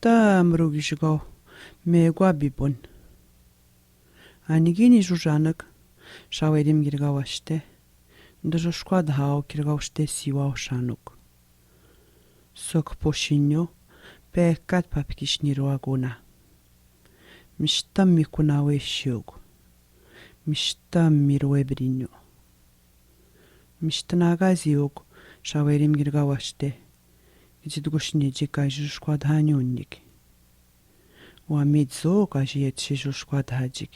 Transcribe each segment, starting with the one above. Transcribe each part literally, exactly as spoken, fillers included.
Мишта мрогишгау, мегуабибун. Ани гини жужанг, Шауерим гиргааште. Нда жушкуадхаау гиргааште сивау шанук. Сок пошиньо, пекат папкишни руагуна. Мишта ми куна вешюк. Мишта ми руэбриньо. Мишта нагазиук, Шауерим гиргааште. Гижид гушни жикай жушкуадха нюнник. Уа мидзук ажиет ши жушкуадхаджик.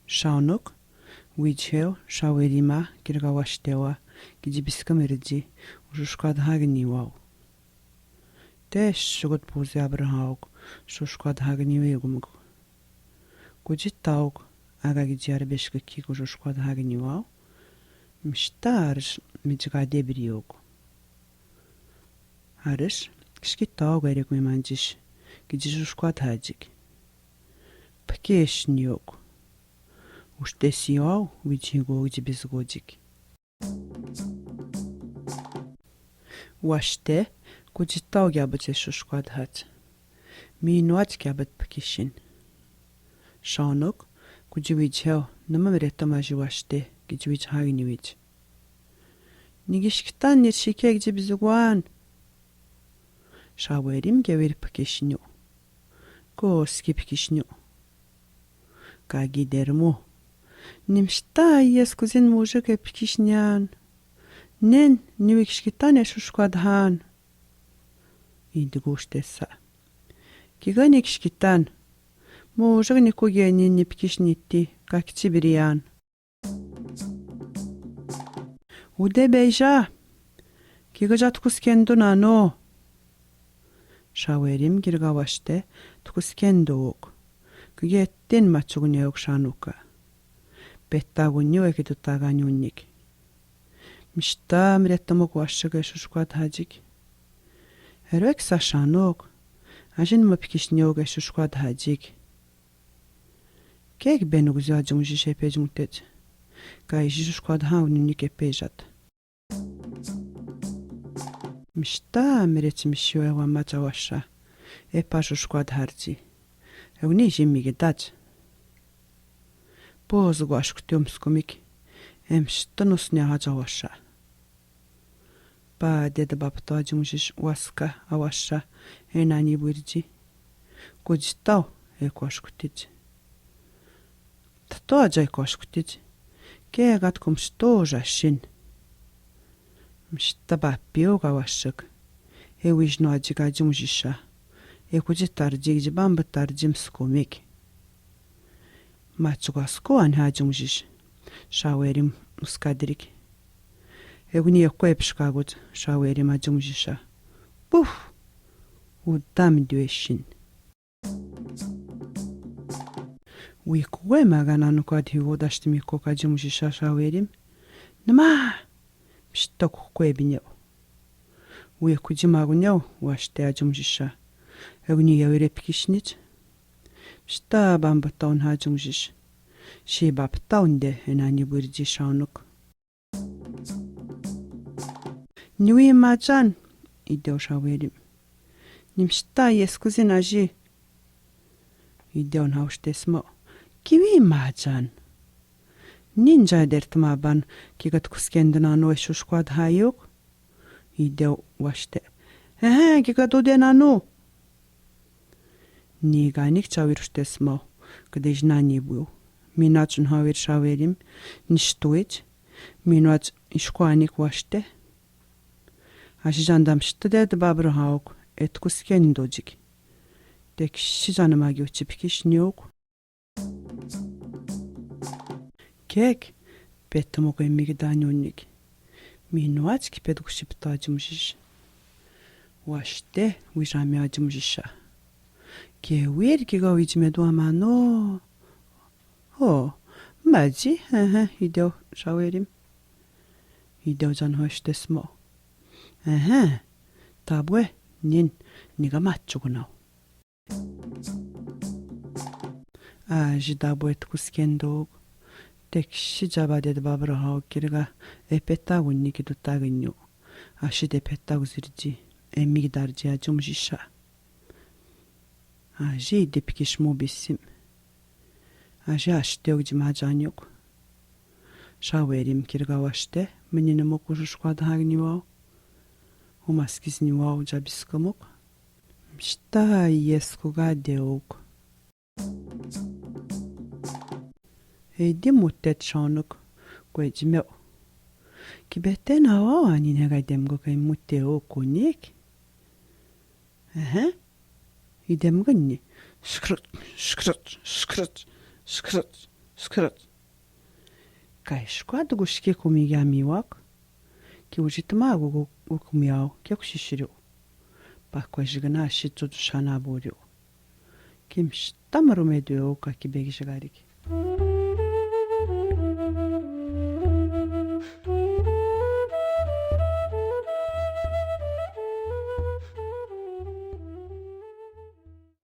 Шанук, вижхев, Шауерима, гиргааште уа, гижи бискам иржи, жушкуадхаг нивау. Тэ шугут пузе абрахаук, жушкуадхаг нивэгумг. Гужид таук, ага гижи арбешг кик жушкуадхаг нивау. Мишта арш, мижга дебриук. Арш, кишки таук эрек меманджиш, гижи жушкуадхаджик. Пкешниук. Уште сивау, вижхигук, гижи бизгуджик. Уаште, гужид таук гябыд эш жушкуадхач. Ми нуач гябыд пкишин. Шанук, гужи вижхев, нымам ретам ажи уаште, гижи вижхаг нивидж. Ни гишгитан, ни шикег гижи бизгуан. Шауерим гевир пкишню. Коски пкишню. Каги дерму. Ни мишта ес кузин мужик э пкишнян. Нэн, ни ви гишгитан эш жушкуадхан. Иди гуштеса. Кига ни гишгитан. Мужик ни куге ни ни пкишнити, как ти бириян. Уде бежа. Кига жат ткускенду нано. Шауерим гиргааште, ткускендук. Киге тэн мачугнеук шанука. Петтагунню эки дутага нюнник. Мишта мреттамук вашиг эш жушкуадхаджик. Эрвек са шанук. Ажин ма пкишнеук эш жушкуадхаджик. Кег бен угзё аджумжи шепеджмутедж. Кай жи жушкуадхан униник эпежат. Мишта мереч мишуэ вамач аваша. Эпа жушкуадхарджи. Эвни жи мигидадж. Поз гуашкутюм скумик. Эмшта нус няхадж аваша. Па дед бабто аджумжиш васка аваша, э нани буйрджи. Кудзтау, э кошкутидж. Тто аджай кошкутидж. Кегад кумшто жашин. Мшта бапио гавашик. Э вижно аджик аджумжиша. Э кудзтарджи, кудзбамбтарджи мскумик. Мачугаску ан аджумжиш. Шаверим ускадрик. Эгни эккуэпшкагут, шаверим аджумжиша. Пуф! Удам дюэшин. Уйкуэ маганану кадхи водашт мико аджумжиша шаверим. Нма! Мшта кукуэбинеу. Уйку джимагунеу, ваште аджумжиша. Эгни явире пикишнич. Мшта бамбтаун аджумжиш. Ши бабтаун де, э нани буйрджи шаунук. Нюи маджан, идеу шаверим. Ни мшта ескузин аджи. Идеу науштесмо. Киви маджан. Нинджа дертма бан, кигад кускендна но эшуш куад хаюк. Идеу ваште. Эхе, кигад удена ну. Ни ганик чавир уштесмо, кдыжна ни бу. Миначун хавир шаверим, ништуич. Минач ишкуаник ваште. Аши жандам шты дед бабру хаук, эт кускендоджик. Тек ши жаным аги учи пикишнюк. Кек, петтамок эммигда нюнник. Минач кипед гушипта аджумжиш. Ваште, вижами аджумжиша. Кевир кига вижмеду амано. О, маджи, эхе, идеу шаверим. Идеу жан хоштесмо. Эхе, табуэ, нин, нига мачугунау. Ажи дабуэт кускендук. Тек ши жаба дед бабру хаук кирга, эпетагунник идутагыню. Аши депетагу зирджи. Emigdar dia jumujiša. Aji idepikis mubis sim. Aji ašteok jimajanyok. Šawerim kirgawašte, meninimok ušuškwadahagniwau. Umaskisniwau jabiskamok. Mista ieskuga deuk. Ei di mutet šonok, kwe jimeu. Kibeten awa wani nega idemgo kai muteu kunik. Ehe. Idemgo ni. Škrut, škrut, škrut, škrut, škrut. Kai škwa duguški kumiga miwak. Ki ujitima gugu ukumiau, ki kušishiriu. Pa kwe žigna šitsu dušana buriu. Ki mšta marume dueu ka kibegi žigariki.